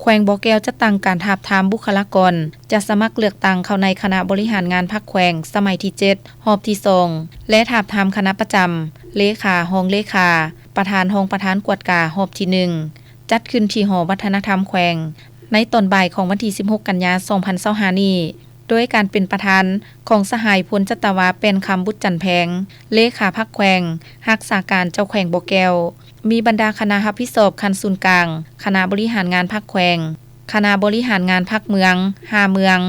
ແຂວງບໍ່ແກ້ວຈັດຕັ້ງການທາບທາມບຸກຄະລາກອນ ຈະສະໝັກເລືອກຕັ້ງເຂົ້າໃນຄະນະບໍລິຫານງານພັກແຂວງສະໄໝທີເຈັດ ຮອບທີສອງ ແລະ ທາບທາມຄະນະປະຈຳ, ເລຂາ, ຮອງເລຂາ, ປະທານ, ຮອງປະທານກວດກາຮອບທີໜຶ່ງ ຈັດຂຶ້ນທີ່ຫໍວັດທະນະທຳແຂວງ ໃນຕອນບ່າຍຂອງວັນທີສິບຫົກ ກັນຍາ ສອງພັນຊາວຫ້ານີ້ ໂດຍການເປັນປະທານຂອງສະຫາຍ ພົນຈັດຕະວາ ແປ້ນຄຳ ບຸດຈັນແພງ ເລຂາພັກແຂວງ, ຮັກສາການເຈົ້າແຂວງບໍ່ແກ້ວ, ມີບັນດາຄະນະຮັບຜິດຊອບຂັ້ນສູນກາງ, ຄະນະບໍລິຫານງານພັກແຂວງ, ຄະນະບໍລິຫານງານພັກເມືອງ, ຫ້າເມືອງ,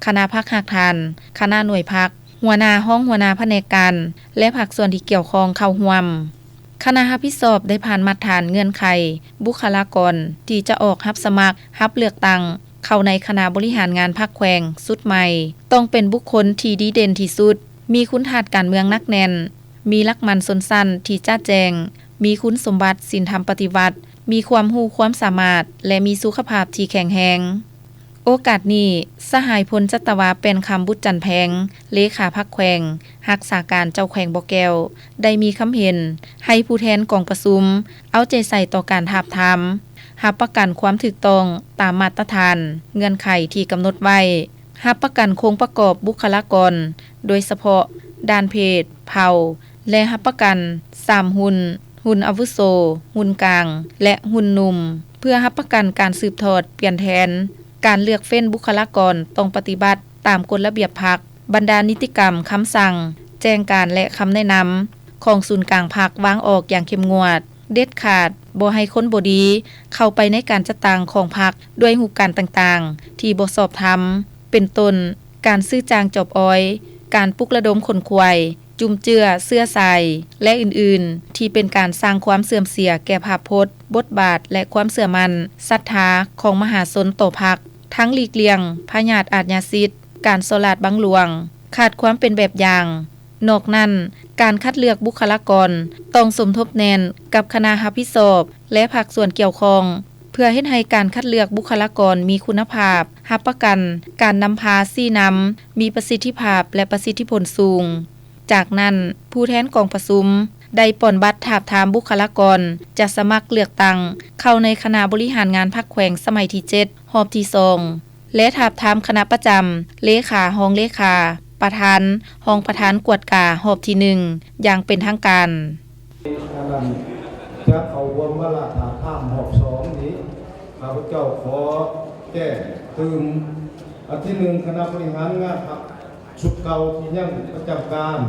ຄະນະພັກຮາກຖານ, ຄະນະໜ່ວຍພັກ, ຫົວໜ້າ, ຮອງຫົວໜ້າພະແນກການ ແລະ ພາກສ່ວນທີ່ກ່ຽວຂ້ອງເຂົ້າຮ່ວມ. ຄະນະຮັບຜິດຊອບໄດ້ຜ່ານມາດຖານເງື່ອນໄຂບຸກຄະລາກອນທີ່ຈະອອກຮັບສະໝັກ ຮັບເລືອກຕັ້ງເຂົ້າໃນຄະນະບໍລິຫານງານພັກແຂວງຊຸດໃໝ່ ຕ້ອງເປັນບຸກຄົນທີ່ດີເດັ່ນທີ່ສຸດ, ມີຄຸນທາດການເມືອງໜັກແໜ້ນ, ມີຫຼັກໝັ້ນຊົນຊັ້ນທີ່ຈະແຈ້ງ, ມີຄຸນສົມບັດສິນທຳປະຕິວັດ, ມີຄວາມຮູ້ຄວາມສາມາດ ແລະ ມີສຸຂະພາບທີ່ແຂງແຮງ. ໂອກາດນີ້, ສະຫາຍ ພົນຈັດຕະວາ ແປ້ນຄຳ ບຸດຈັນແພງ ເລຂາພັກແຂວງ, ຮັກສາການເຈົ້າແຂວງບໍ່ແກ້ວ ໄດ້ມີຄຳເຫັນໃຫ້ຜູ້ແທນກອງປະຊຸມເອົາໃຈໃສ່ຕໍ່ການທາບທາມ, ຮັບປະກັນຄວາມຖືກຕ້ອງຕາມມາດຕະຖານ, ເງື່ອນໄຂທີ່ກຳນົດໄວ້, ຮັບປະກັນໂຄງປະກອບບຸກຄະລາກອນ, ໂດຍສະເພາະດ້ານເພດ, ເຜົ່າ ແລະ ຮັບປະກັນສາມຮຸ່ນ, ຮຸ່ນອາວຸໂສ, ຮຸ່ນກາງ ແລະ ຮຸ່ນໜຸ່ມ, ເພື່ອຮັບປະກັນການສືບທອດປ່ຽນແທນ. ການເລືອກເຟ້ນບຸກຄະລາກອນຕ້ອງປະຕິບັດຕາມກົດລະບຽບພັກ, ບັນດານິຕິກຳ, ຄຳສັ່ງ, ແຈ້ງການ ແລະ ຄຳແນະນຳຂອງສູນກາງພັກວາງອອກຢ່າງເຂັ້ມງວດ, ເດັດຂາດບໍ່ໃຫ້ຄົນບໍ່ດີເຂົ້າໄປໃນການຈັດຕັ້ງຂອງພັກດ້ວຍຮູບການຕ່າງໆທີ່ບໍ່ຊອບທຳ, ເປັນຕົ້ນ ການຊື້ຈ້າງຈອບອອຍ, ການປຸກລະດົມຂົນຂວາຍ, ຈຸ້ມເຈື້ອເຊື້ອສາຍ ແລະ ອື່ນໆ ທີ່ເປັນການສ້າງຄວາມເສື່ອມເສຍແກ່ພາບພົດ, ບົດບາດ ແລະ ຄວາມເຊື່ອໝັ້ນສັດທາຂອງມະຫາຊົນຕໍ່ພັກ, ທັງຫຼີກລ່ຽງພະຍາດອາດຍາສິດ, ການສໍ້ລາດບັງຫຼວງ, ຂາດຄວາມເປັນແບບຢ່າງ. ນອກນັ້ນ, ການຄັດເລືອກບຸກຄະລາກອນຕ້ອງສົມທົບແໜ້ນກັບຄະນະຮັບຜິດຊອບ ແລະ ພາກສ່ວນກ່ຽວຂ້ອງ ເພື່ອເຮັດໃຫ້ການຄັດເລືອກບຸກຄະລາກອນມີຄຸນນະພາບ, ຮັບປະກັນການນຳພາຊີ້ນຳ, ມີປະສິດທິພາບ ແລະ ປະສິດທິຜົນສູງ. ຈາກນັ້ນ, ຜູ້ແທນກອງປະຊຸມໄດ້ປ່ອນບັດທາບທາມບຸກຄະລາກອນຈະສະໝັກເລືອກຕັ້ງເຂົ້າໃນຄະນະບໍລິຫານງານພັກແຂວງສະໄໝທີເຈັດ ຮອບທີສອງ ແລະ ທາບທາມຄະນະປະຈຳ, ເລຂາ, ຮອງເລຂາ, ປະທານ, ຮອງປະທານກວດກາຮອບທີໜຶ່ງ ຢ່າງເປັນທາງການ. ອັນນັ້ນຈະເຂົ້າຮ່ວມວາລະທາບທາມຮອບສອງນີ້ ຂ້າພະເຈົ້າຂໍແຈ້ງຕື່ມ. ອັນທີໜຶ່ງ, ຄະນະບໍລິຫານງານພັກຊຸດເກົ່າທີ່ຍັງປະຈຳການ